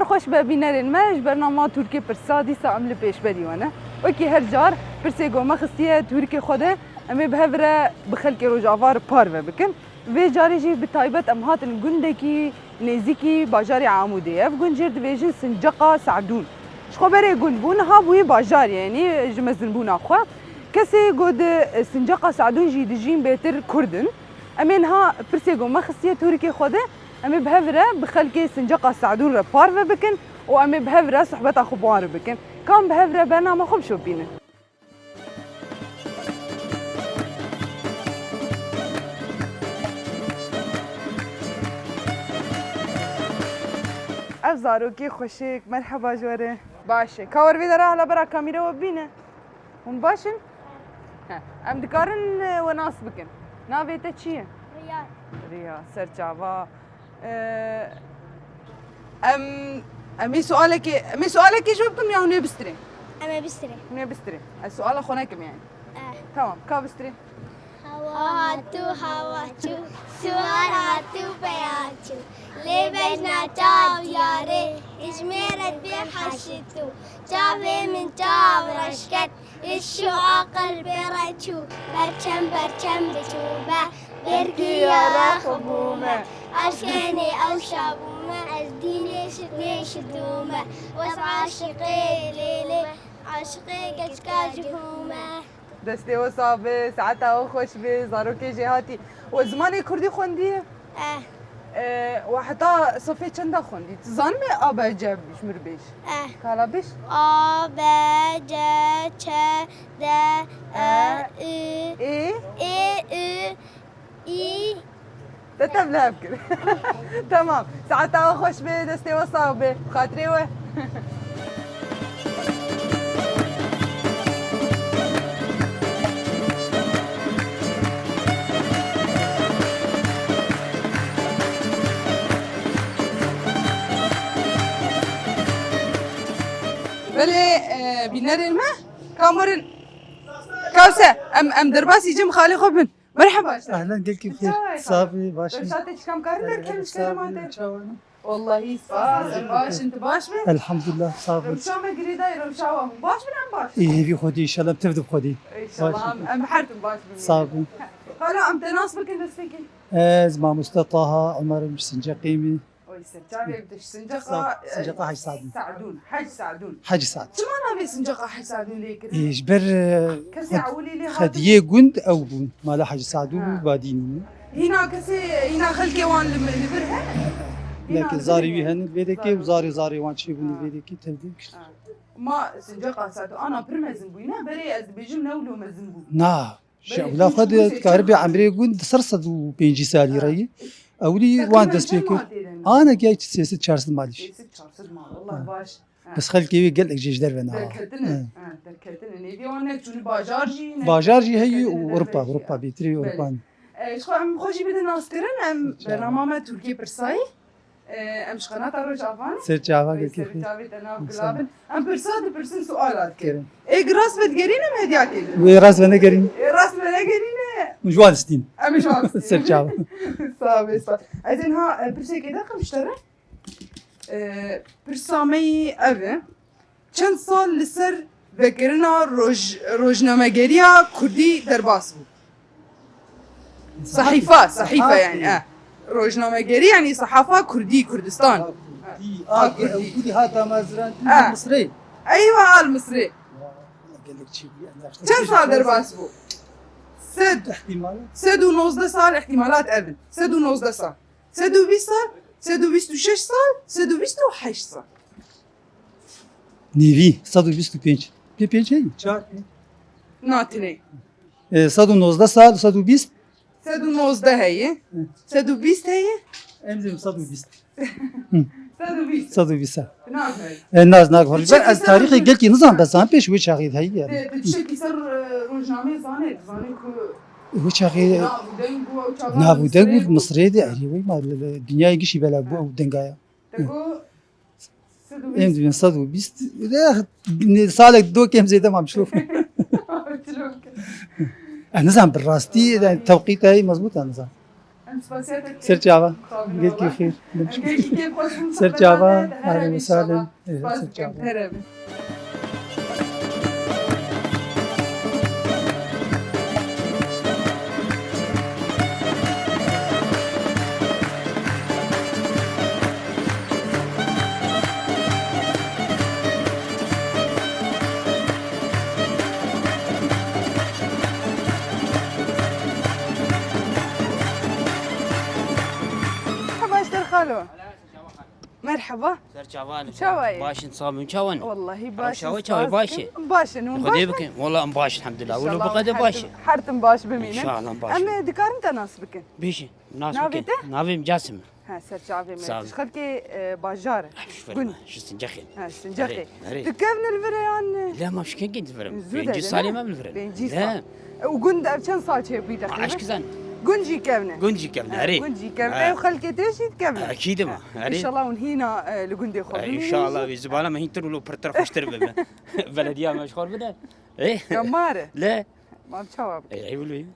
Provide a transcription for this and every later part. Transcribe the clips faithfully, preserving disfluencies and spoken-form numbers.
Xweş be bînerên me, ji bernama Tûrkê Pirsa dîsa em li pêşberî we ne. Wekî her car pirsê ku me xistiye tûrikê xwe de, em ê bi hev re bi xelkê Rojava re parve bikin. Vê carê jî bi taybet em hatin gundekî nêzîkî bajarê Amûdê. Ev gund jê re dibêjin Sinceqa Se'dûn. Ji xwe berê gund bû, niha bûyî bajar, yanî ji mezinbûna xwe. Kesê ku di Sinceqa Se'dûn jî dijîn bêtir Kurd in. Em ê niha pirsê ku me xistiye tûrikê xwe de, em ê bi hev re bi xelkê Sinceqa Se'dûn re parve bikin û em ê bi hev re sohbeta xwe bi wan re bikin. Ka em bi hev re bernama xwe bişopînin. Ev zarokê xweşik, merheba ji we re. Baş e. Ka wer vê dera hala bera kamîra we bîne. Hûn baş in? He. Em dikarin, e, we nas bikin. Navê te çi ye? Riya. Riya, serçava. E, em, em ê sualekê, em ê sualekê ji we bikim ya hûn ê bistirê? Em ê bistirê. Hûn ê bistirê. Ez suala xwe nekim yani. Eh. Tamam, ka bistirê? Hewa hatû, hewa çû, siwar hatû, peya çû. Lê bejna çav diyarê, ji mêret bê heşitû. Çavê min çav reşket, ji şû aqil pê re çû. Berçem, berçem diçû be, bergî yara xwe bûme. Aşkenê ew şa bûme, ez dînê şitnê şitûme. Wes aşiqê lêlê, aşiqê keçika ji hûme. Destê we sax be, saeta we xweş be, zarokê jêhatî. We zimanê kurdî xwendiye? Eh. E, we heta sifê çenda xwendî? Tu zanibê A B C ji min re bêj. Eh. Kala bêj? A, B, C, Ç, D, E, E, Ü, Ê, Ê, Ü, Î. Te tevlihev kir. Tamam. Saeta we xweş be, destê we sax be. Bi xatirê we. Belê, e, bînerên me, kamerin, kawse, em, em derbasî cem xalê xwe bin. Merheba. Ehlen, gelkî bixêr. Sax bî, baş bî. Rewşa te çi, em karin derkevin ji kerema te? Wallahî spas, em baş in, tu baş bî? Elhamdulillah, sax bî. Rewşa me girêdayî, rewşa we hûn baş bin, em baş in? Ê hêvî Xwedî, înşallah em tev di bi Xwedî. Înşallah, em, em her tim baş bin. Sax bî. Xala, em te nas bikin destekê. Ez mamoste Taha Omer im, ji Sinceqê me. Oy, serçavê bi Sinceqa, Sa-, Sinceqa Hec Sadûn. Sadûn, Hec Sadûn. Hec Sad. Çima navê Sinceqa Hec Sadûn lê kirin? Ê, ji ber, e, Kesê xwed-, ewilî lê xwediyê gund ew bûn. Mala Hec Sadû bû, badînî bû. Hîna kesê, hîna xelkê wan li, li vir hene? Hîna Belkî li vir zarê wî hene. Hene, vê dekê û zarê, zarê wan çê bûn, vê dekê tev de kişt. Ha. Ma Sinceqa Sadûn, ana pir mezin bûyî, ne? Berê ez dibêjim ne wilo mezin bû. Na. Ji ewla xwe de dikaribê emrê gund di ser sed û pêncî salî re ye. Ewlî wan dest pê kir. Ana gel sê sed çar sed malî. Sê sed çar sed mal, Allah baş. Bes xelkê wê gelek jê ji derve neha. Derketine. Ha, derketine. Nêvî wan ne çûnî bajar jî ne. Bajar jî heye û Ewropa, Ewropa bêtirî Ewropa ne. E, ji xwe em xwe jî bidin naskirin, em bernama me Tirkiyê Pirsayî. Em ji qenata Rojava ne. Ser çava gelkî xêr. Ser çavê te nav gula bin. Em pirsa dipirsin, suala dikirin. Ê, rast vedigerîne em hediya kê din? Wê rast venegerîne. Ê, rast venegerîne. Ji wan distîn. Em ji wan distîn. Ser çava. Sax be, sax. Ez ê niha, e, pirsekê de qim ji te re. E, pirsa me yî ev e. Çend sal li ser vekirina roj-, rojnamegeriya kurdî derbas bû? Sehîfa, sehîfa yani, e. Rojnamegerî yani sehafa kurdî, Kurdistan. A kurdî, a kurdî. Kurdî hata mezran, Misrê. Eywa, al Misrê. Çend sal derbas bû? Sed. Sed û nozdeh sal ihtimalat ev in. Sed û nozdeh sal. Sed û bîst sal, sed û bîst û şeş sal, sed û bîst û heşt sal. Nêvî, sed û bîst û pênc. Pê pênc heye? Çar. Na, tune. E, sed û nozdeh sal, sed û bîst. Sed û nozdeh heye. Hı. Sed û bîst heye. Em dibin sed û bîst. Sed û bîst. Sed û bîst. Nabe. E, naz, naz, hol. Ben ez tarîxê gelkî nizam, bes zan pêş wê çaxê heye. Te, te tiştekî ser, e, rojnameyê zanê, zanê ku wê çaxê nav û deng bû, ew çaxê nav û deng bû, Misrê de, erê, wê ma, li, li, dinyayê gişî bela bû ew dengaya. Te got, Em dibin sed û bîst. Eh, salek do kem zêde mam şirof. Şirof. Eh, nizam bi rastî, yani, tewqît heye mezbût, eh, nizam. Ser çava. Gelkî xêr. Ser çava. Ahlen ve sahlen. Ser çava. Merhaba. Ser çavan. Çawa ye? Baş in, sabin çawan. Wallahî baş in, çawa, çawa, spas baş e. Dikim. Baş in, hûn baş in? Xwedê bikin. Wala em baş, elhamdulillah. Wala bu qede baş e. Her tim baş bimînin. Înşallah baş. Em ê dikarin te nas bikin. Bêjin. Nas bikin. Navê te? Navê min Casim e. Ha, ser çavê me. Sağ ol. Tu ji xelkê, e, bajar e. Gund. Ji Sincexê. Ha, Sincexê. Erê, erê. Tu kevn li vir e yan? Lê ma şikên kên li vir im. Pêncî salê me li vir im. Pêncî sal. E, û gund ev çend sal çêbûyî teqrîben? Aşkizan. Gund jî kevn e. Gund jî kevn e, erê. Gund jî kevn e. Ew xelkê te jî kevn e. Ekîd e ma, erê. Înşallah hûn hîna, e, li gundê xwe bimînin jî. Înşallah, wî zibana me hîn tir û pirtir xweştir bibe. Belediya me ji xwe bide. Eh, ya mar e. Lê Ma em çawa bikin? Ey, ey, wilo.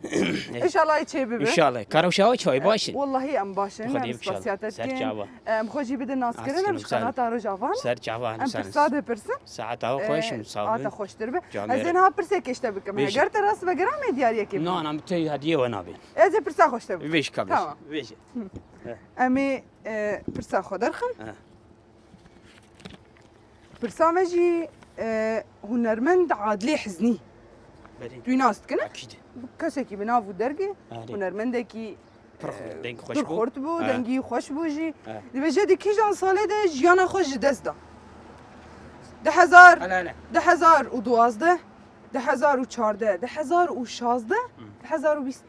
Înşallah çê bibe. Înşallah. Kara û şawa çawa baş in? Wallahî em baş in. Xwedê em inşallah. Spasiya te dikin. Ser çava. Em xwe jî bidin naskirin, em ji qenata Rojava. Ser çava, em pirsa dipirsin. Saeta xweş, e, saeta xweştir be. Ez ê niha pirsek ji te bikim. Bêjin. Eger te rast vegera me diyariyekê. Na, na, min te hediyê we nabin. Ez ê pirsa xweş te bikim. Bêj kabir. Tamam. Bêjin. Em ê, e, pirsa xwe derxin. Pirsa me jî, e, hunermend Adilê Hiznî. Belê. Tu wî nas dikine? Ekîd. Kesekî bi nav û dergê, erê, hunermendekî, pir, e, deng xweş bû. Pir xurt bû, he, dengî xweş bû jî. He. Dibêje di kîjan salê de jiyana xwe ji dest da? Hele, hele. Du hezar, du hezar û duwazdeh, du hezar û çardeh, du hezar û şazdeh, hı, du hezar û bîst.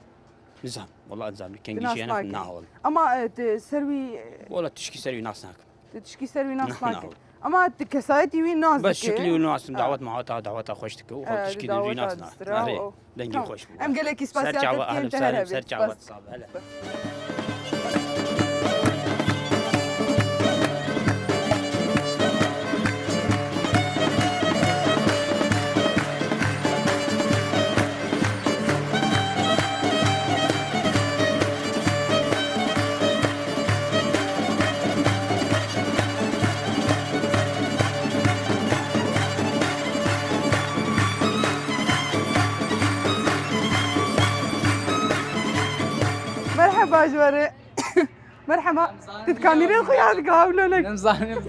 Nizam, wala nizam, kengî jiyana xwe nahol. Ama, e, tu ser wî, e, wala tişkî ser wî nas nakim. Tu tişkî ser wî nas nakî. Ama tu kesayetî wî nas dikî. Bes şiklî wî nas dikim, dawet maweta, daweta xweş dike û xwe tişkî din wî nas nakim. Erê, dengî xweş bû. Em gelekî spasiya te dikin, te her hebî. Ser çava, ser çava, sağ ol, hele. Merheba ji we re. Merheba. Tu di kamîrê xwe ya dike, ha, wilo nek. Em zanim.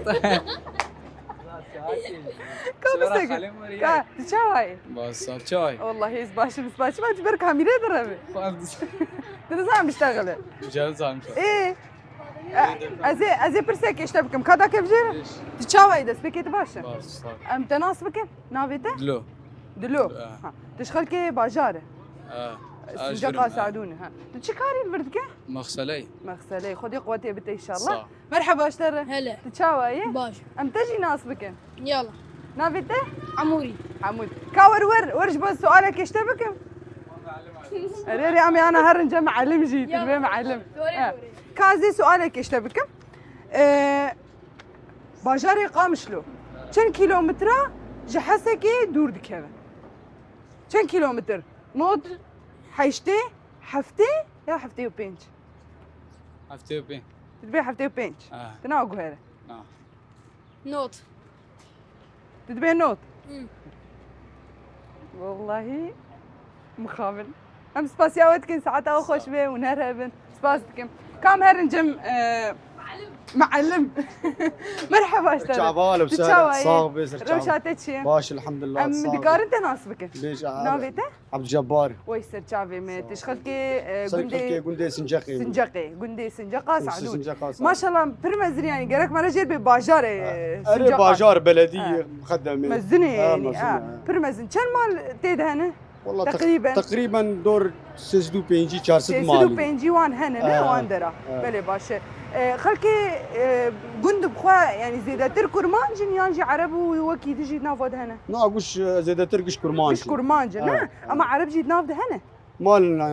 Ka bisekî. Ka, tu çawa yî? Baş, sağ ol, çawa yî? Wallahî ez baş im, ez baş im, tu ber kamîrê de revî. Xwar diz. Tu nizanim biştexile. Bicarim zanim. Ê. E, ez ê, ez ê pirsek ji te bikim. Ka dakevjêre? Bêj. Tu çawa yî, destpêkê tu baş e? Baş, sağ ol. Em te nas bikin. Navê te? Dilo. Dilo. Dilo, e. Ha. Tu ji xelkê bajar e. E, Sinca Erzurum, e. Qasadûn e, ha. Tu çi karî li vir dike? Mexseley. Mexseley. Xwedê quwetê bite înşallah. Sağ ol. Merheba ji te re. Hele. Tu çawa yî? Baş. Em te jî nas bikin. Yala. Navê te? Amûrî. Amûrî. Ka wer wer, wer ji bo sualekê ji te bikim. Erê, erê, em ê ana herin cem mealim jî, tu dibê mealim. Doğru, doğru. Ka ez ê sualekê ji te bikim. Ee, bajarê Qamişlo çend kîlometre ji Hesekê dûr dikeve? Çend kîlometre? Nod, heştê, heftê ya heftê û pênc? Heftê û pênc. Tu dibê heftê û pênc. Ha. Tu naguhere. Na. Not. Tu dibê not? Hmm. Wallahî mixabin. Em spasiya we dikin, saeta we xweş be û her hebin. Spas dikim. Kam herin cem, e, mealim. Merheba ji te re. Çaval, tu çawa yî? Sağ be, ser çaval. Rewşa te çi ye? Baş, elhamdülillah. Em dikarin te nas bikin. Bêj, a, navê te? Abdulcebbar. Wey ser çavê me. Sağ ol. Tu ji xelkê, e, gundê, xelkê gundê Sincexê. Sincexê, gundê Sinceqa Sadûn. Sinceqa Sadûn. Maşallah, pir mezin yani, gerek me re jêr bê bajarê, e, Sinceqa. Erê bajar, beledî, ha, mixedemê. Mezin e yani, mezin ha. Pir mezin. Çend mal tê de hene? Wala teqrîben. Teqrîben dor sêzdû pêncî, çar sed malî. Sêzdû pêncî wan hene, ne? Ha, wan dera. Ha. Belê, baş e. E, xelkê, e, gund bi xwe, yani zêdetir kurmanc in yan jî ereb û wekî din jî nav we de hene? Na, guş, e, zêdetir giş kurmanc in. Giş kurmanc in, ha, ne? Ha. Ama ereb jî di nav de hene? Malin, e,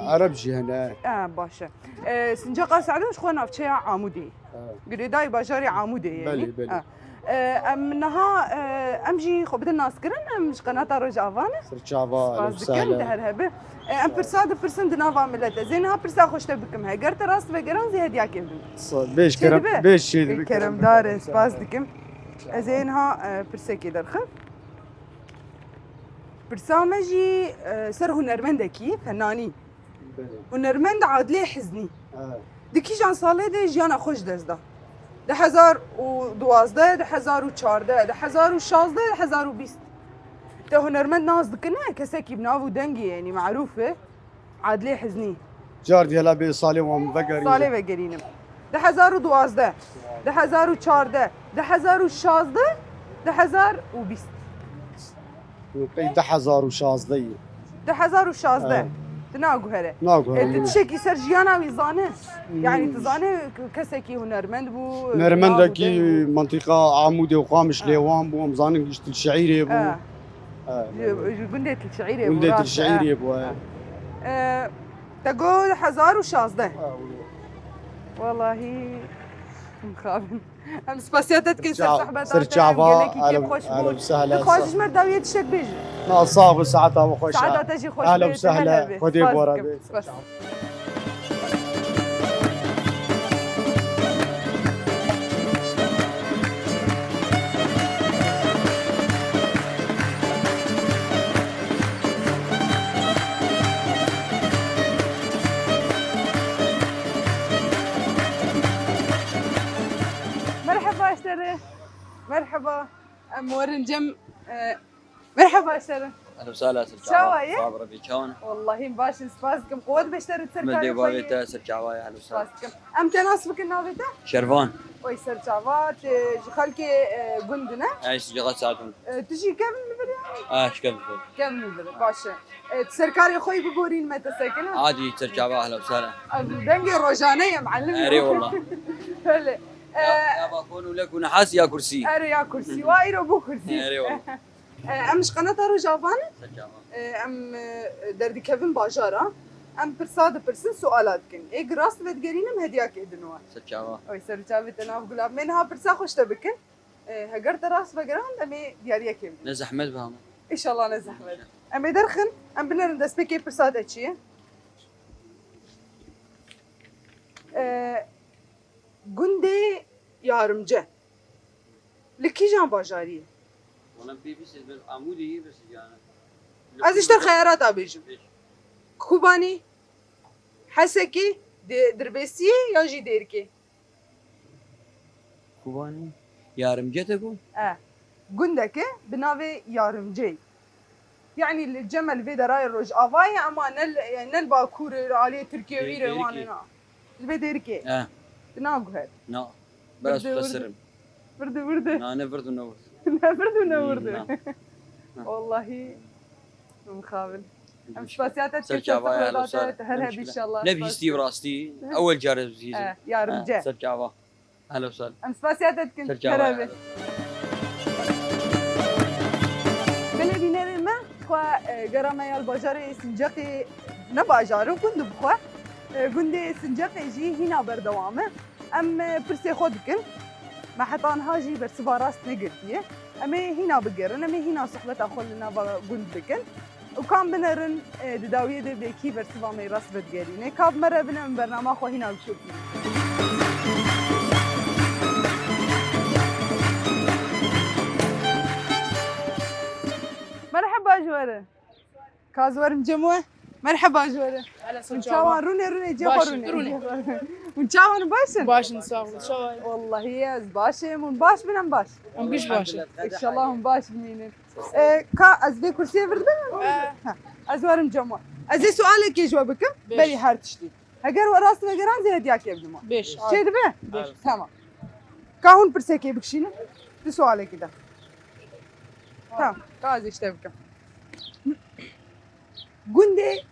ereb jî hene. E, baş e. E, Sincaqa Sadûn ji xwe navçeya Amûdê ye. E. Girêdayî bajarê Amûdê ye, belê, yani. Belê. E. E, em niha, e, em jî xwe bidin naskirin, em ji qenata Rojava ne. Spas dikim, te her hebe. E, em pirsa dipirsin di nava millet. Ez ê niha pirsa xwe ji te bikim. Heger te rast vegeran zî hediyakê bidim. Sa-, bêj Çê kerem, dibe? Bêj çê dibe, kerem. Keremdar e, spas dikim. Ez ê niha, e, pirsekê derxim. Pirsa me jî, e, ser hunermendekî, fenanî. Belê. Hunermend Adilê Hiznî. Evet. Di kîjan salê de jiyana xwe ji dest da? Di hezar û duwazdeh, di hezar û çardeh, di hezar û şazdeh, di hezar û bîst. Te hunermend nas dikine, kesekî bi nav û dengê, yanî marûf e. Adilê Hiznî. Car dî hela bê salê wan vegerîne. Salê vegerînim. Di hezar û duwazdeh, di hezar û çardeh, di hezar û şazdeh, di hezar û bîst. Qey du hezar û şazdeh yê. Du hezar û şazdeh. Evet. Tu naguhere. Naguhere. E, tu tiştekî ser jiyana wî zane? Hmm. Yani tu zane kesekî hunermend bû, Hunermendekî nav û deng bû. Mantîqa Amûdê û Qamişlê wan bû, em zanin gişt li şeîrê bû. Ha. Ha, Ji, belê. Ji gundê Til Şeîrê bû, Gundê Til rast e, Şeîrê ha. Bû, he. Ha. E, te got hezar û şazdeh. Ha, wilo. Wallahî, mixabin. Em spasiya te dikin ser Serça-, sohbeta te, em serçava, gelekî kêfxweş bûn. Dixwazî ji me re dawiyê tiştek bêjî. Na, sax be, saeta we xweş e. Saeta te jî xweş be, tu her hebî. Xwedê bi we re be. Spas. Merheba ji te re. Merheba. Em werin cem, e, merheba ji te re. Ehlen we sehlen, ser çava. Çawa ye? Sax be, çawa ne? Wallahî baş in, spas dikim. Quwet be ji te re, ser karê xwe yê. Me dê bavê te, ser çava ye, ehlen we sehlen. Spas dikim. Em te nas bikin navê te? Şervan. Oy ser çava, tu ji xelkê, e, gund ne? Ez ji Xeçatun. E, tu jî kevin li vir e? Ah, ji kevin li vir. Kevin li vir, baş e. E, tu ser karê xwe yî biborîn me te sekine? Adî, ser çava, ehlen we sehlen. Ez dengê rojane ye, muallim. Erê wallah. Belê. Ya, e, ya balkon û lek û nehas ya kursî. Erê ya kursî. Wa îro bû kursî. Erê wallah. E, em ji qenata Rojava ne? Ser çava. E, em, e, derdikevin bajara. Em pirsa dipirsin, suala dikin. Ê gi rast vedigerînim, hediyakê din we. Ser çava. Oy, ser çavê te nav gulab. Me niha pirsa xwe ji te bikin. E, heger te rast vegerand, em ê diyariyekê bidin. Ne zehmet be ama. Înşallah ne zehmet. Em ê derxin, em binerin destpêkê pirsa te çi ye? E, Gundê Yarimce. Li kîjan bajarî ye? Wala pê bîst ez ber Amûdê yê, bes yani. Ez ji te xeyarata bêjim. Bêj. Kobanî, Hesekî, Dê-, Dirbêsiyê ya jî Dêrikê? Kobanî? Yarimce te got? E. Gundeke bi navê Yarimceyê. Yanî li cem e li vê derayê Rojavayê, ema ne li, ne li Bakurê, li aliyê Tirkiyê û Dê-, îrê wan Dêrikê. Na. Li vê Dêrikê. E. Tu naguher. Na. Biraz Virdi, virdi. Xesirim. Virdi, virdi. Na, ne virdi, ne virdi. Ne virdi, ne virdi. Hmm, na. Wallahî, mixabin. Em spasiya te dikin, ser çava, ehlen we sehlen. Her hebî înşallah. Ne bihîstî bi rastî. Ewel car ez bihîstim. E, Yarimce. E, ser çava. Ehlen we sehlen. Em spasiya te dikin. Ser çava, her hebî. Belê bînerên me, xwe, e, gera me ya li bajarê Sinceqê, ne bajar e, gund e bi xwe. E, gundê Sinceqê jî hîna berdewam e. Em, e, pirsê xwe dikin. Me heta niha jî bersiva rast negirtiye. Em ê hîna bigerin, em ê hîna sohbeta xwe li nava gund bikin. Û kam binerin, e, di dawiyê de bêkî bersiva me yê rast vedigerîne. Ka bi me re bine, em bernama xwe hîna bişopînin. Merheba ji we re. Ka ez werim cem we. Merheba ji we re. Hûn çawan, rûne, rûne, cê xwe rûne. Hûn çawan, baş in? Baş in, sax ol. Çawa? Wallahî ez baş im, hûn baş bin, em baş. Em giş baş in. Înşallah hûn baş bimînin. E, ka ez vê kursiyê vir dibim? He. Ha, ez werim cem we. Ez ê sualekê ji we bikim, berî her tiştî. Heger we rast vegeran, zê hediyakê bidim we. Bêş. Çê dibe? Bêş. Tamam. Ka hûn pirsekê bikişînin, tu sualekî de. Tamam, ka ez ê ji te bikim. Gundê,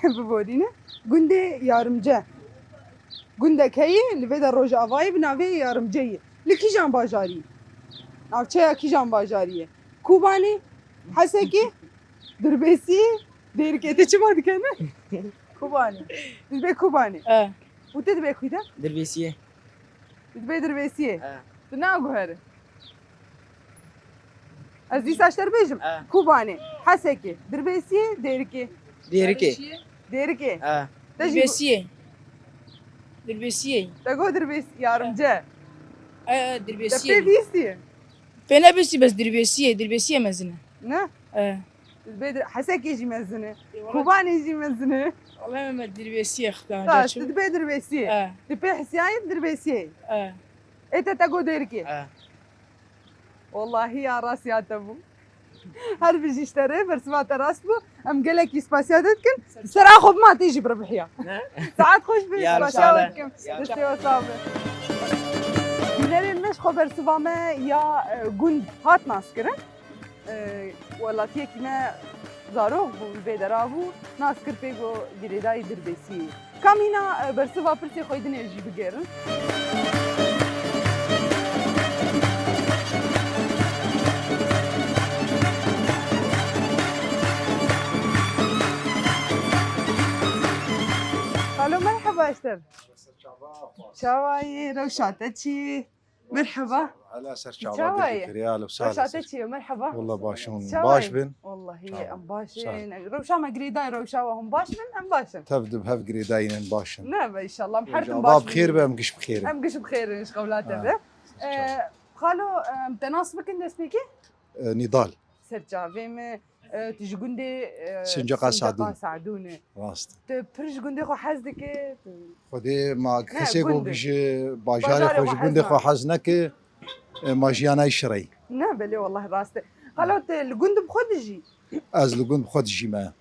biborîne, gundê Yarimce. Gundek heye, li vê de Rojavayê bi navê Yarimceyê. Li kîjan bajarî? Navçeya kîjan bajarî ye? Kobanê, Hesekê, Dirbêsiyê, Dêrikê. Te çima dikene? Kobanê. Tu dibê Kobanê. E. Û tu dibê xwî de? Dirbêsiyê. Tu dibê Dirbêsiyê. E. Tu naguherî. Ez dîsa ji te re bêjim. E. Kobanê, Hesekê, Dirbêsiyê, Dêrikê. Dêrikê. Dêrikê. Ha. Te jî Dirbêsiyê. Dirbêsiyê. Te got dirbês, yarımcı. E, e, Te dirbêsiyê. Pê bîstî. Pê nebîstî bes dirbêsiyê, dirbêsiyê mezin e. Ne? E. Dibê dir-, Hesekê jî mezin e. E, wala Kobanê jî mezin e. Wala me dirbêsiyê xitana. Taş, tu dibê dirbêsiyê. E. Tu pê hesiyayî dirbêsiyê. E. Ê te te got dêrikê. E. Wallahî ya rast ya te bû. Her bijî ji te re, bersiva te rast bû. Em gelekî spasiya te dikin. Ser axa xwe bima tê jî biribihiya. Ne? Saet xweş be, Ya, spasiya we dikim. Ya. Destê we sax be. Bînerên me ji xwe bersiva me ya, e, gund hat naskirin. E, welatiyekî me zarok bû, li vê dera bû, nas kir pê got girêdayî Dirbêsiyê. Ka em hîna, e, bersiva pirsê xwe yê dinê jî bigêrin. Xalo, merheba ji te. Çawa yî? Rewşa te çi? Merheba. Hela ser çava. Çawa ye? Rewşa te çi ye? Merheba. Walla baş in. Çawa ye? Baş bin. Wallahî em baş in. Rewşa me girêdayî, rewşa we hûn baş bin, em baş in. Tev dib hev girêdayî in, baş in. Ne be, înşallah em her tim baş bin. Çava bi xêr be, em giş bi xêr in. Em giş bi xêr in, ji qewla te be. Ee, xalo, em te nas bikin destpêkê? Ee, Nîdal. Ser çavê me. E, tu ji gundê, e, Sincaqa Sincaqa Sadûn. Sadûn e. Rast. Tu pir ji gundê xwe hez dike? Xwedê ma Ne, kesê gund ku e. ji bajarê Bajarê xwe, xwe ji hez gundê xwe nake. hez neke, e, ma jiyana yî şirey. Ne, belê, wallah rast e. Xalo, tu li gund bi xwe dijî? Ez li gund bi xwe dijî me.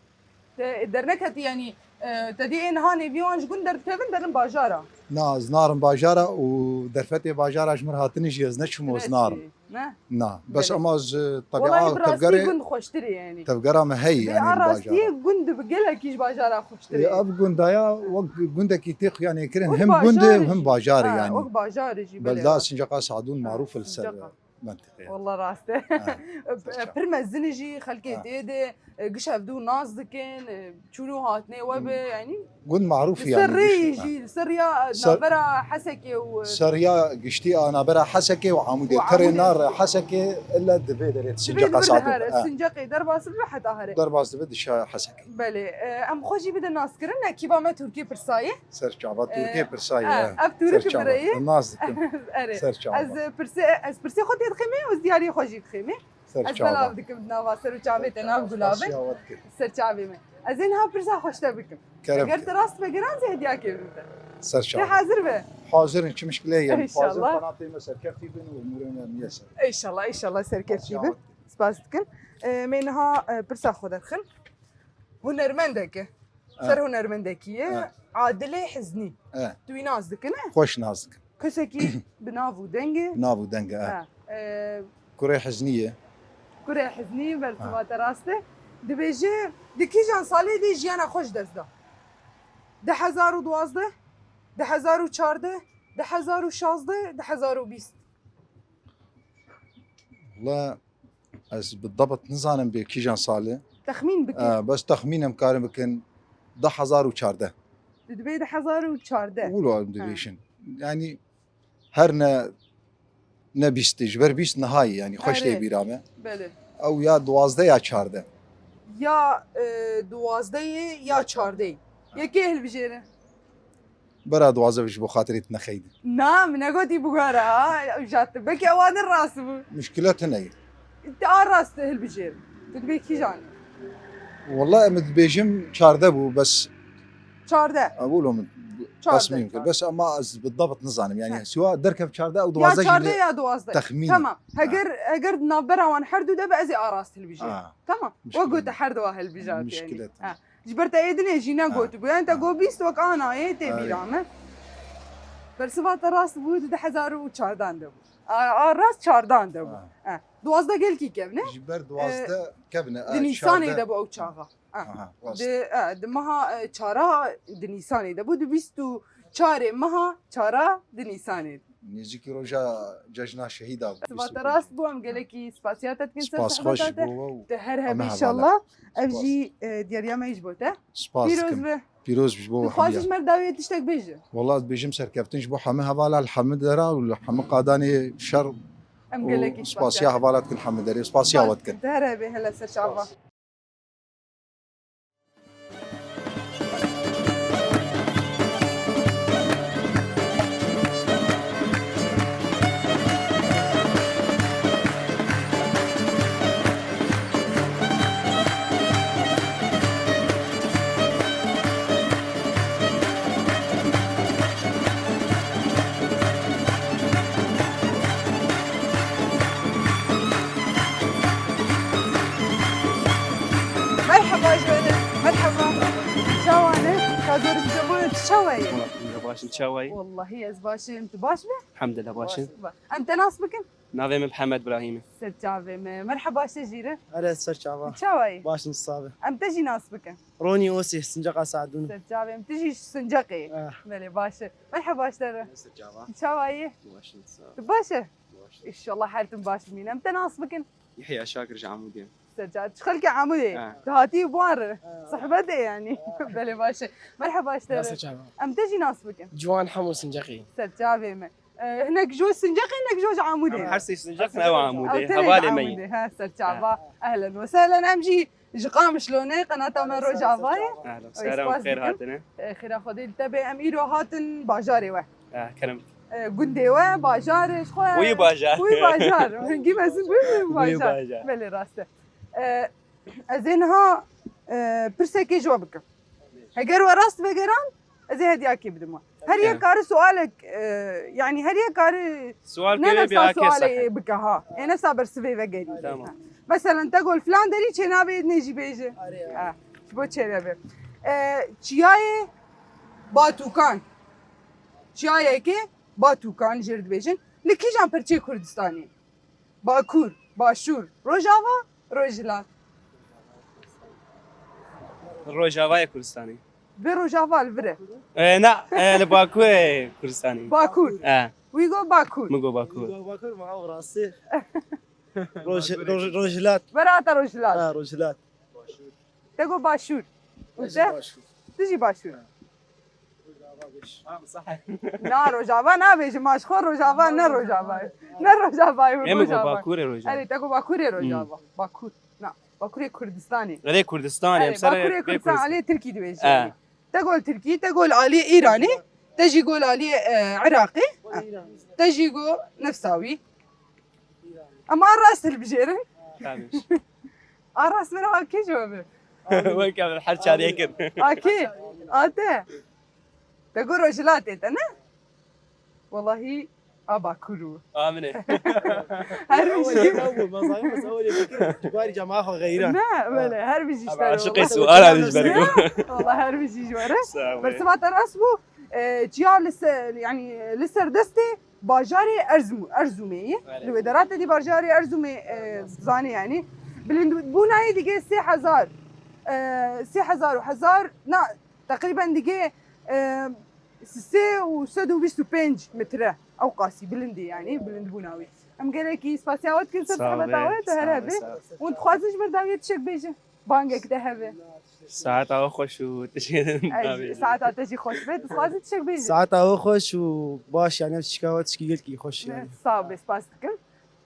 Te dernek hetî, yanî, e, te dî ên hanê vî wan ji gund derdikevin, derin bajara? Na, ez narim bajara û derfetê bajara ji min hatine jî ez neçûm û ez narim. Ne? Na, bes Belê. Ama ji Wallahî tebîa bi rastî tevgerê, gund xweştir e yanî. Tevgera me heyî, Vê yanî a li rastiyê bajara. Gund bi gelekî ji bajara xweştir e. Ê, ev gundaya wek gundekî tê xuyanê kirin, Wek hem gund e, bajarê hem jî. bajarê Ha, yanî. Wek bajarê jî, belê Belda rast. Sincaqa Sadûn Ha, marûf li ser Sincaqa. mentiqê. Wallah rast e. Ha, Pir mezin e jî, xelkê Ha. tê de, e, giş hevdû nas dikin, e, çûn û hatinê we bi, yanî Gund marûf Li yanî, ser rêyê giş, ha. jî, li ser riya Ser- navbera Hesekê û Ser riya giştî a navbera Hesekê û Amûdê. Û Terê Amûdê. nar Hesekê illa divê derê Divê Sincaqa divê Sadûn. here, Ha. Sincaqê derbas bibe heta here. Derbas dibe dişa Hesekê. Belê, e, em xwe jî bide naskirin, ne kîba me Tirkî pirsayê. Ser çava E, Tirkê pirsayê, ha, ha. ev Tirkî Ser çava. bireyê. Nas dikim. Erê. Ser çava. Ez, e, pirsê, ez pirsê xwe tê dixêmê, ez diyariyê xwe jî dixêmê. Ser Ez çava. belav dikim di nava ser û çavê te nav gulav e. Spasiya we dikim. Ser çavê me. Ez ê niha pirsa xwe ji te bikim. Kerem Eger ke. te rast be giran zî hediyakê bim te. Ser Te çava. hazir be. Hazir in, çi mişkile ye. Hazir İnşallah. qanatê me serkeftî bin û umûrê me miyeser. Înşallah, înşallah serkeftî Spasiya bin. we dikim. Spas dikim. Ee, me niha, e, pirsa xwe derxin. Hunermendek e. Eh. Ser hunermendekî ye. Eh. Adilê Hiznî. Eh. Tu wî nas dikine? Xweş nas dikim. Kesekî bi nav û deng e. Bi nav û deng e, eh. Ha, e, Kurê Hiznî ye. Kurê Hiznî, bersiva Ha. te rast e. Dibêje, di kîjan salê de jiyana xwe ji dest da? Du hezar û duwazdeh, du hezar û çardeh, du hezar û şazdeh, du hezar û bîst. Wala Ez bi debit nizanim bê kîjan salê. Texmîn bike. E, bes texmîn em karin bikin du hezar û çardeh. Tu dibê du hezar û çardeh. Wilo em Ha. dibêjin. Yanî her ne, ne bîst, ji ber bîst nihayî, yanî xweş Erê. tê bîra me. Belê. Ew ya duwazdeh ya çardeh. Ya, e, duwazdehê ya çardehê. Ha. Yekê hilbijêre. Bera duwazdeh ji bo xatirê tu nexeyde. Na, min negotî bigore ha. Jat, belkî ewa din rast bû. Muşkile tune ye. Te a rast hilbijêr. Tu dibê kîjan e? Wala em dibêjim çardeh bû, bes. Çardeh. Ewilo min Çardeh, tasmîm kir. çardeh. Bes ama ez bi debit nizanim. Yani Ha. siwa derkev çardeh û Ya duwazdeh jî çardeh lê ya duwazdeh. texmîn. Tamam. Ha. Heger, heger di navbera wan her du de be ez ê a rast hilbijêrim. Ha. Tamam. Muşkile Wek gote yok. her du a hilbijartî yani. Muşkile yok. Ha. Ji ber te ê dinê jî Ha. negotibû. Yani te Ha. got bîst wek a nayê tê Erê. bîra me. Bersiva te rast bû, di du hezar û çardan de bû. A, a rast çardan de bû. Ha. Ha. Duwazdeh gelkî kevn e. Ji ber Ee, duwazdeh kevn e, di a, Nîsanê çardeh. de bû ew çaxa. Ha. Aha, rast. Di, e, di meha, e, çara di Nîsanê de bû. Di bîst û çarê meha çara di Nîsanê de. Nêzîkî roja cejna şehîda bû, Siva bîst û pênc. te rast bû, em gelekî spasiya te dikin ser Spas xweş sohbeta ji te. bo we û Te her heme hebî hevala. înşallah. Ev Spas. jî, e, diyariya me ji bo te. Spas Pîroz dikim. be. Pîroz ji bo Tu we dixwazî hemiya. ji me re dawiyê tiştek bêje. Wala ez dibêjim serkeftin ji bo hemî hevala li hemî dera û li hemî qadanê şer Em û gelekî spasiya spasiya te. hevala dikin hemî derê. Spasiya we dikin. Te her hebî hele ser çava. Spas. Baş in, çawa yî? Wallahî ez baş im, tu baş be? Elhamdulillah, baş in. Baş, baş. Em te nas bikin? Navê min Mihemed Brahîm e. Ser çavê me. Merheba, te jî re. Erê, ser çava. Çawa yî? Baş in, sabe. Em te jî nas bikin. Ronî Osê, Sincaqa Saedûn. Ser çavê min. Tu jî ji Sincaqê. Eh. Belê, baş e. Merheba, te re. Ser çava. Çawa yî? Baş in, sabe. Tu baş e? Baş in. Înşallah her tim baş bimîne. Em te nas bikin. Yehya Şakir ji Amûdê. Ser çava. Tu xelkê Amûdê. Ha. Tu hatî bi wan re. Ha. Sohbetê yanî. Ha. Belê, baş e. Merheba, te re. Ser çava. Em te jî nas bikin. Ciwan Hemo, Sincaqê. Ser çavê me. E, hinek ji Sincaqê, hinek ji Amûdê. Em her sê Sincaq ne, ew Amûdê. Ew tenê hevalê me yî. Amûdê. Ha, ser çava. Ha. Ehlen we sehlen. Em jî ji Qamişlo ne, qenata me Rojava ye. Ehlen, spas dikim. Xêr hatine. E, xêra Xwedê li te be. Em îro hatin bajarê we. Eh, kerem. E, gundê we, bajarê ji xwe. Wî bajar. Wî bajar. Hingî mezin bû, wî bajar. Wî bajar. Belê, rast e. E, ez ê niha, e, pirsekê ji we bikim. Heger we rast vegeran, ez ê hediyakê bidim we. Her yek kare sualek, e, yanî her yek kare sual ne kere, nefsa sualê bike ha. Ê nefsa bersivê vegerî. Tamam. Meselen, te got filan derî çênabê, nê jî bêje. Ha, ji bo çênebe. E, çiyayê Batûkan. Çiyayekê Batûkan jê re dibêjin. Li kîjan perçê Kurdistanê? Bakur, Başûr, Rojava, Rojhilat. Rojavayê Kurdistanê. Vê Rojava li vir e. E, na, e, li Bakurê Kurdistanê. Bakur. E. Wî got Bakur. Min got Bakur. Bakur ma ew rastî. Roj-, Roj-, Rojhilat. Were hata Rojhilat. Ha, Rojhilat. Te got Başûr. Û te? Başûr. Tu jî Başûr. Ha. Na, Rojava nabêjim, ma ji xwe Rojava ne Rojava ye. Ne Rojava ye, Rojava. Em got Bakurê Rojava. Erê, te got Bakurê Rojava. Hmm. Bakur. Na, Bakurê Kurdistanê. Erê, Kurdistanê, em ser Bakurê Kurdistanê, aliyê Tirkî dibêjin. Eh. Te got Tirkî, te got aliyê Îranê, te jî got aliyê, e, Iraqê. Te jî got nefsa wî. Em a rast hilbijêrin. Tabii. A rast vera a kê cevabê? Weke min her çar yekin. A kê? A te? Te got Rojhilatê te, ne? Wallahî a Bakur û. A min e. Her bijî. Ew bû, ma zayî mesela öyle fikir. Tubarî cema xwe xeyran. Ne, belê, her bijî işte. Aşiqê suala dijber. Wallahî her bijî ji were. Sağ ol. Bersiva te rast bû. E, çiya li ser, yanî li ser destê bajarê Erzm-, Erzûmê ye. Li wê derate dî bajarê Erzûmê, e, zanê yanî. Bilindbûna yê dige sê hezar, e, sê hezar û hezar, na, teqrîben dige, e, sê û sed û bîst û pênc metre. Ew qasî bilind e yanî, bilindbûna wê. Em gelekî spasiya we dikin ser sohbeta we, tu her hebî. Hûn dixwazin ji ber dawiyê tiştek bêjin? Bangek de hebe. Saeta we xweş û tişkê din nabêjin. Saeta te jî xweş be, tu dixwazî tiştek bêjî? Saeta we xweş û baş, yani ev tişka we tişkî gelkî xweş yani. Sağ be, spas dikim.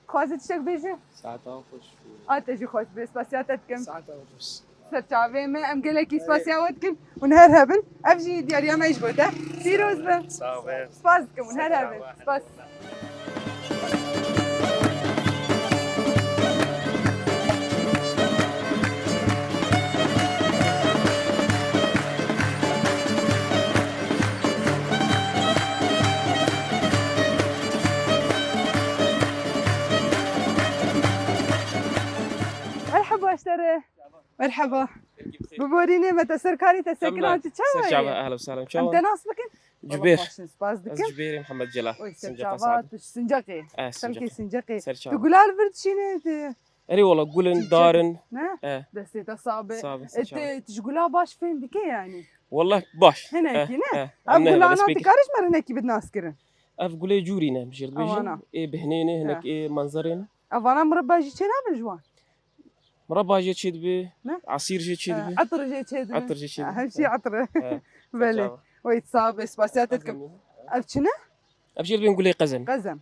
Dixwazî tiştek bêjî? Saeta we xweş û... A te jî xweş be, spasiya te dikim. Saeta we xweş. Ser çavê me, em gelekî spasiya we dikin. Hûn her hebin. Ev jî diyariya me ji bo te. Pîroz be. Sağ be. Spas dikim, hûn her hebin. Spas. Merhaba ji te re. Merheba. Biborînê me te ser karî te sekin hatî çawa ye? Ser çava, ehlen we sehlen. Em te nas bikin? Cubêr. Spas dikim. Ez Cubêrê Mihemed Celal. Oy, ser çava, tu Sincaqê. Semkê Sincaqê. Ser çava. Tu gula li vir dişîne, tu... Erê wala, gul in, dar in. Ne? Destê te sabe. Sabe, ser çava. E, tu, tu ji gula baş fêm dike yani? Wala baş. Hinekî ne? Ev gulana tu karî ji me re hinekî bidin nas kirin? Ev gulê cûrî ne, em jê re dibêjin. Ê bihnê ne, hinek ê manzerê ne. Evana mireba jî çênabin ji wan? Mireba jê çêdibe, esîr jê çêdibe. Etir jê çêdibe. Etir jê çêdibe. Her şey etir. Belê. Wey, sağ be, spasiya te dikim. Ev çi ne? Ev jê dibên gulê qezem. Qezem.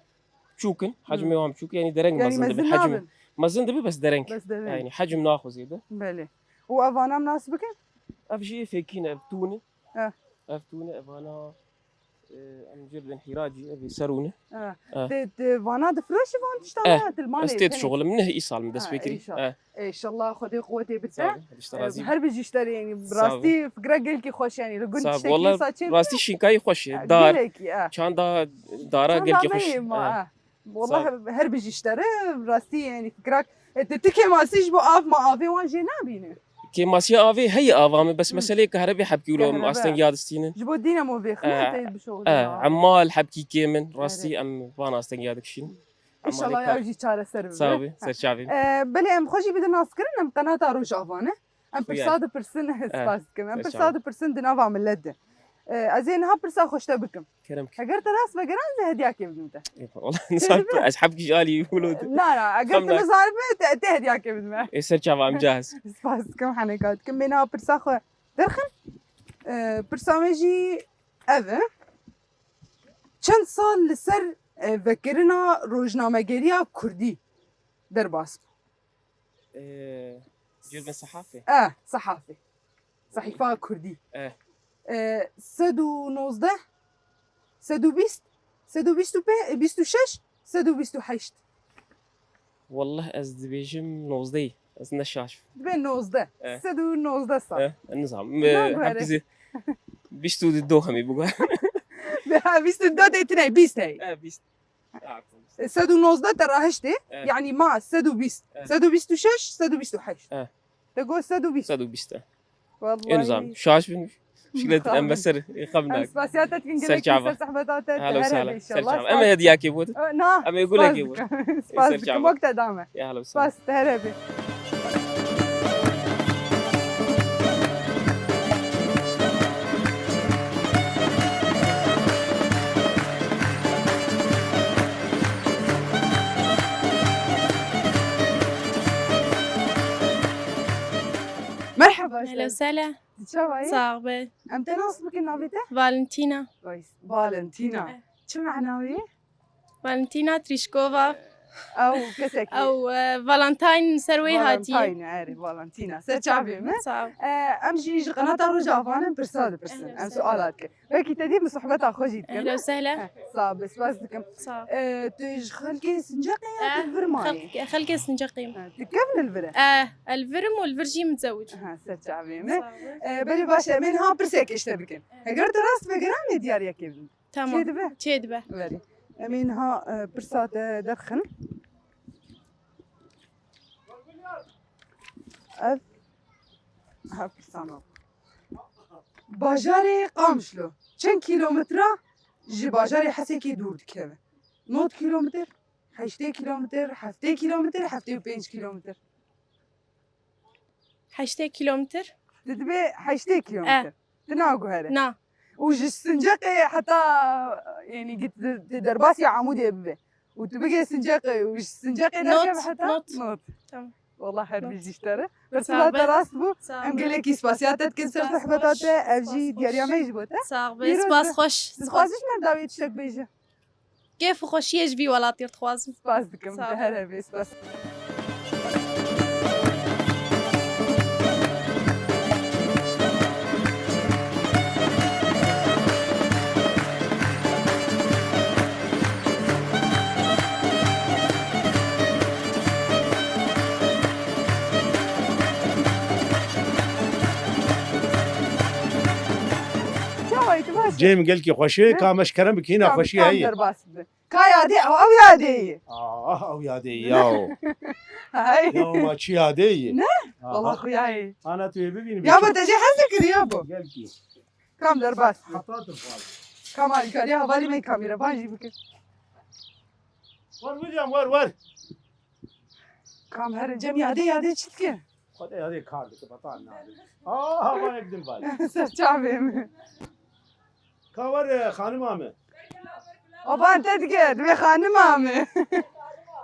Çûk in, hecmê wan çûk, yani dereng mezin dibe. Mezin dibe, bes dereng. Bes dereng. Yani hecm naxwe zêde. Belê. Û evana nas bikin? Ev jî fêkî ne, ev tûn e. Ev tûn e, evana Em jê dibên hîracî, ev ê serûn e. Te, te vana difiroşî van tiştan? Dilmanê ez tê dişuxilim, neh îsal min dest pê kirî. Înşallah Xwedê quwetê bide. Her bijî ji te re, yanî bi rastî fikra gelkî xweş, yanî li gund tiştekî wisa çê. Rastî şînkayî xweş e. Dar. Çanda dara gelkî xweş. Wallahî her bijî ji te re, bi rastî, yanî fikra, e, tu, tu kêmasî ji bo av ma avê wan jê nabîne. Kêmasiya avê heye ava min, bes Hı. meseleyê kehrebe hebkî wilo Kehrebe. astengiya distînin. Ji bo dînamo vê xine E, tê bişoxulin e, ava. Emal hebkî kêm in, rastî Erê. em van astengiya dikişînin. Emalê Înşallah kar. ew jî çareser bibe. Sax be, ser çavê min. E, belê em xwe jî bidin naskirin, em qenata Rojava ne. Em Xuya. pirsa dipirsin, E, spas dikim. Em ser pirsa çavê. dipirsin di nava millet de. E, ez ê niha pirsa xwe ji te bikim. Kerem ki. Eger te rast vegeran, ez ê hediyakê bidim te. E, wala, Tê nizam, dibe? ez hebkî ji alî wilo de. Na, na, eger Xam tu na- nizanibe, te, te hediyakê bidime. E, ser çava em cahaz. Spas dikim, heneka dikim. Bê niha pirsa xwe derxin. E, pirsa me jî ev e. Çend sal li ser, e, vekirina rojnamegeriya kurdî derbas bû? E, cürme sehafê. E, sehafê. Sehîfa kurdî. E. E, sed û nozdeh, sed û bîst, sed û bîst û pênc, bîst û şeş, sed û bîst û heşt. Wallah ez dibêjim nozdeh. Ez ne şaş. Dibe nozdeh. Eh. Sed û nozdeh sal. Eh, nizam. Na Eh, guhere. Hepkisi bîst û du hemî bû. Ha, bîst û du tê tine, bîst hey. Eh, bîst. Ah, E, sed û nozdeh te rahiştê. Eh. Yani ma sed û bîst. Eh. Sed û bîst û şeş, sed û bîst û heşt. Eh. Te got sed û bîst. Sed û bîst e. Wallahi. En nizam. Şaş bin. Şiklet Tamam. em beser. Em Xemnak. spasiya te dikin Ser gelek çava. ser zehmeta te Ahlan te ve here sahlan. be Ser inşallah. çava. Spas Em hediyakê bû. dikim. Ö, na, Em ê gulekê spas bû. dikim. Spas Ser dikim. çava. Wek te dame. Ya ahlan ve sahlan. Spas te here be. Merhaba. Ahlan ve sahlan. Çawa ye? Sax be. Em te nas bikin navê te? Valentina. Vay, Valentina. Eh. Çi mena wê? Valentina Trişkova. Ew kesekî. Ew, e, Valentine ser wê hatiye. Valentine, erê, Valentina. Ser çavê min. Sağ ol. E, em jî ji qenata Rojava ne pirsa dipirsin. Ehlen Em sehlen. suala dikin. Belkî te dî min sohbeta xwe jî dikin. Ehlen sehlen. Heh, sağ ol, spas dikim. Sağ ol. E, tu ji xelkê Sinceqê ya Eh, tu li vir mayî? xelk-, xelkê Sinceqê. Ha, tu kevn li vir e? Eh, el virim û li vir jî mitzewic. Ha, ser çavê min. Sağ ol. E, belê baş e, em ê niha pirsekê ji te bikin. Eger tu rast vegeran, em ê diyariyekê bidin. Tamam. Çê dibe? Çê dibe. Belê. Em ê niha, e, pirsa te derxin. Ev, ha, pirsa me. Bajarê Qamişlo çend kîlometre ji bajarê Hesekê dûr dikeve? Nod kîlometr, heştê kîlometr, heftê kîlometr, heftê û pênc kîlometr. Heştê kîlometr. Di dibe heştê kîlometr. Eh. Di nav guhere. Na. Û ji Sinceqê heta, yani, git di, di derbasî Amûdê bibe. Û tu bigê Sinceqê û ji Sinceqê Not, derkeve heta not. Not. Tamam. Wallah her Not. bijî ji te re. Sağ Pirsila te ol. rast bû. Sağ ol. Em gelekî spasiya te dikin ser Spas sohbeta xweş. te. Ev Spas jî xweş. diyariya me ji bo te. Sağ ol. Pîroz be. Spas xweş. Dixwazî ji me dawiyê tiştek bêje. Kêf û xweşiyê ji vî welatî dixwazim. Spas dikim, Sağ ol. te her hebê, spas. Çawa yî, tu baş î? Cem gelkî xweşê, He? ka me ji kerem bikî, hîna Kam, xweşî kam heye. derbas bibe. Ka yadê, ew, ew yadê ye. Ah, ew yadê ye, yaw. Hay. Yaw, ma çi yadê ye? Ne? Aha. Wala xuya ye. Ana tu yê bibînî. Ya bo te jê hez dikir ya bo. Gel ki. Kam derbas. Hata tu fal. Kam alîkariya hevalê me kamera ban jî bike. Wer William, wer, wer. Kam herin cem yadê, yadê çi dike? Xwedê yadê kar dike, betal nabe. Aa, hava yek din bal. Ser çavê min. Ka wer, e, xanima min. Aban te dike, divê xanima min.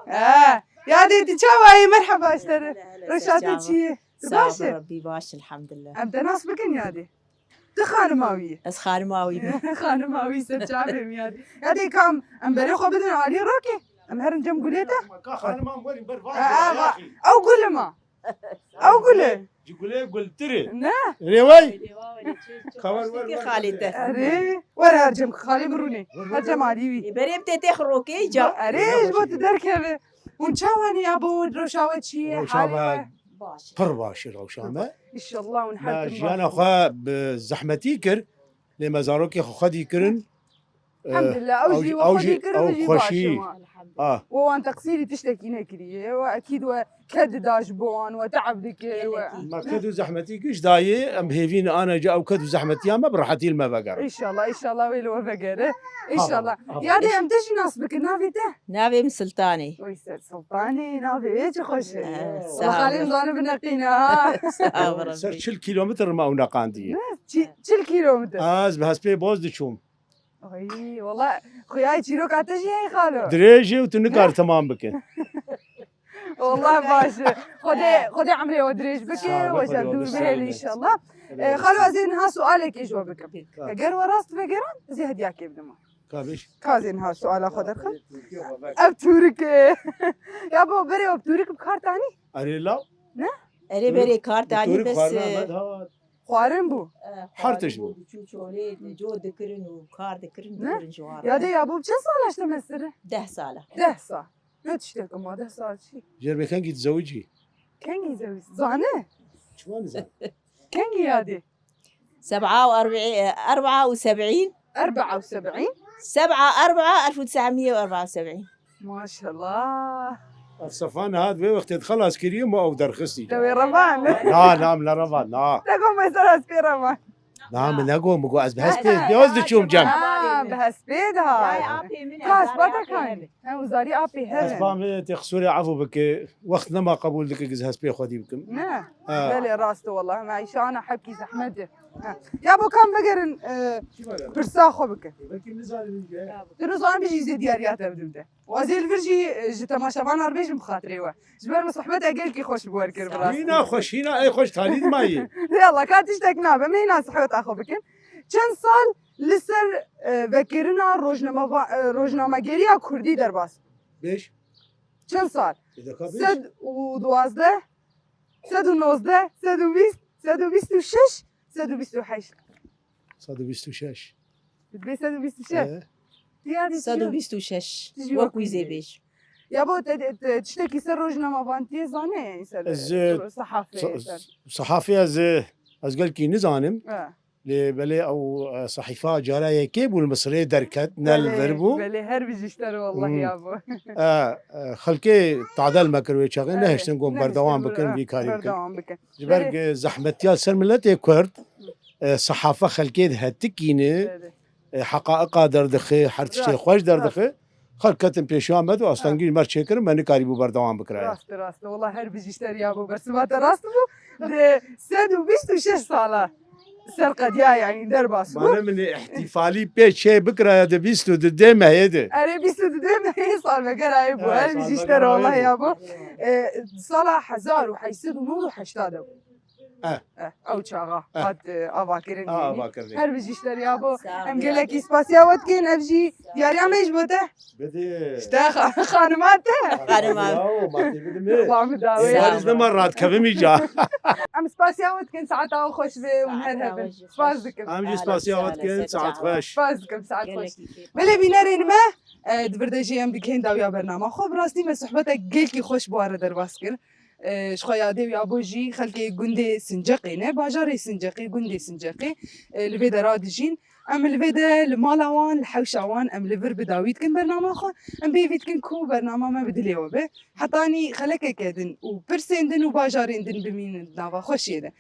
Eh, yadê tu çawa yî? Merheba ji te re. Hele, hele, Reşa te çawa? çi ye? Tu Sağ baş ol, e? Rabbî baş, elhamdülillah. Em te nas bikin yadê. Tu xanima wî yî. Ez xanima wî me. Xanima wî ser çavê min yadê. Yadê kam, em berê xwe bidin alî rokê. Em herin cem gulê te. Ka xanima min werin ber Aa, va. va. Ew gulê ma. Ew gul e. Ji gulê gultir e. Ne? Rêwey. Kawer wer wer. Xalê te. Erê, wer her cem xalê min rûnê. Her cem alî wî. Berê bi tê tê xirokê ca. Erê, ji bo tu derkeve. Hûn çawa ne ya bo rewşa we çi ye? Rewşa Halê me we? Baş. Pir baş e rewşa me. Înşallah hûn Me her tim jiyana baş. xwe bi zehmetî kir. Lê me zarokê xwe xwedî kirin. Elhamdulillah, ew jî we xwedî kir, ew jî baş e. Ah. We wan teqsîrî tiştekî nekiriye. We ekîd we ked da ji bo wan, we te'b dike, we. Gelekî. Ma ked û zehmetî giş dayê, em hêvî ne ana ca ew ked û zehmetiya me bi rehetî li me vegere. Înşallah, înşallah wê li we vegere. Înşallah. Yadê em te jî nas bikin, navê te? Navê min Sultanê. Oy ser Sultanê, navê wê çi xweş e. Eh, sağ ol. Xalên zanî bineqîne ha. Sağ ol. Ser çil kilometr me ew neqandiye. Ne? Çi-, çil kilometr. Ez bi hespê boz diçûm. Ay, wala, xuya çîroka te jî heye xalo. Dirêj e û tu nikar temam bikin. Wala baş e. Xwedê, Xwedê emrê we dirêj bike, we ji hev dûr bihêle înşallah. E, xalo, ez ê niha sualekê ji we bikim. Eger we rast vegeran, ez ê hediyakê bidim. Ka bêj. Ka ez ê niha suala xwe derxim. Ev tûrik e. Ya bo berê ew tûrik bi kar tanî? Erê law. Ne? Erê berê kar tanî bes. Xwarin bû. Her tişt bû. Diçû çolê, co dikirin û kar dikirin, ne? Dikirin ji wan re. Yadê ya bo çend sala ji te mestir e? Deh sala. Deh sal. Ne tiştek ma deh sal çi? Jêr be kengî dizewicî? Kengî zewicî? Zane? Çima nizan? Kengî yadê? سبعة وأربعين، أربعة وسبعين. أربعة وسبعين؟ سبعة أربعة ألف وتسعمية وأربعة وسبعين. Maşallah. Ev sefa niha di vê wextê de xelas kiriye, ma ew derxistî. Te wê revan? Na, na, min nerevand, na. Te got mesela ez pê revan. Na, min negot, min got ez bi hespê, ez diçûm cem. Ha, bi hespê de ha. Ka hespa te kanî? He, û zarî apê hebe. Hespa min tê qisûrê efû bike, wext nema qebûl dike ez hespê xwedî bikim. Ne? Ha. Belê, rast e wallah. Me îşana hepkî zehmet e. Ha. Ya bo kam vegerin, e, pirsa xwe bikin. Tu nizanin bijî zê diyariya te bidim te. Wazê li vir jî, e, ji temaşevana re bêjim bi xatirê we. Ji ber min sohbeta gelkî xweş bi we kir bi rastî. Hîna xweş, hîna ey xweş talî dimayî. Yallah, ka tiştek nabe, me hîna sohbeta xwe bikin. Çend sal li ser, e, vekirina rojnameva-, e, rojnamegeriya kurdî derbas bû? Bêj. Çend sal? Ê, deka bêj. Sed û duwazdeh, sed û nozdeh, sed û bîst, sed û bîst û şeş, sed û bîst û heşt. Sed û bîst û şeş. Dibê sed û bîst û şeş. Ee? Diya dî sed û bîst û şeş. Wek wî zê bêj. Ya bo te, te tiştekî ser rojnamevantiyê zane, yanî ser, ez, e, sehafê, se-, ser. Sehafê ez, e, ez gelkî nizanim. Ha. Lê belê ew, e, sehîfa cara yekê bû li Misirê derket, ne li vir bû. Belê, belê, her bijî ji te re wellahî ya bo. E, e, xelkê tadel me kir wê çaxê, nehiştin got berdewam bikin, vî karî bikin. Berdewam bikin. Ji ber, belê, zehmetiya ser miletê Kurd, e, sehafe xelkê dihetikîne, belê, e, heqaiqa derdixe, her tiştê xweş derdixe. Rast, rast. Xelk ketin pêşiya me de astengî ji me çêkirin, me nikarîbû berdewam bikiraya. Rast, rast. Wela her bijî ji te re ya bo, bersiva te rast bû. Di sed û bîst û şeş sala ser qediya, yanî derbas bû. Mane min ê îhtîfalî pê çê bikiraya di bîst û dudê mehê de. Erê, bîst û dudê mehê salvegera yê bû. Her bijî ji te re wela ya bo. E, sala hezar û heşt sed û nod û heştad de bû. Eh. Eh, ew çaxa hat, eh, avakirin. Her bijî ji te re ya bo. Sağ ol. Em gelekî spasiya we dikin, ev jî diyariya me ji bo te. Bidê. Ji te xa-, xanima te. Xanima. Yaw, ma tê bidimê. Xwa min dawê. Sağ ol. Nema radikevim îca. Em spasiya we dikin, saeta we xweş be û her hebin. Spas dikim. Em jî spasiya we dikin, saet xweş. Spas dikim, saet xweş. Gelekî kêf. Belê bînerên me, eh, di vir de jî em digihên dawiya bernama xwe. Bi rastî me sohbetek gelkî xweş bi we re derbas kir. E, ji xwe yadê û yabo jî xelkê gundê Sinceqê ne, bajarê Sinceqê, gundê Sinceqê, e, li vê de radijîn. Em li vê de li mala wan, li hewşa wan em li vir bi dawî dikin bernama xwe. Em bi hêvî dikin ku bernama me bi dilê we be. Hetanî xelekeke din û pirsên din û bajarên din bimînin di nava xweşiyê de.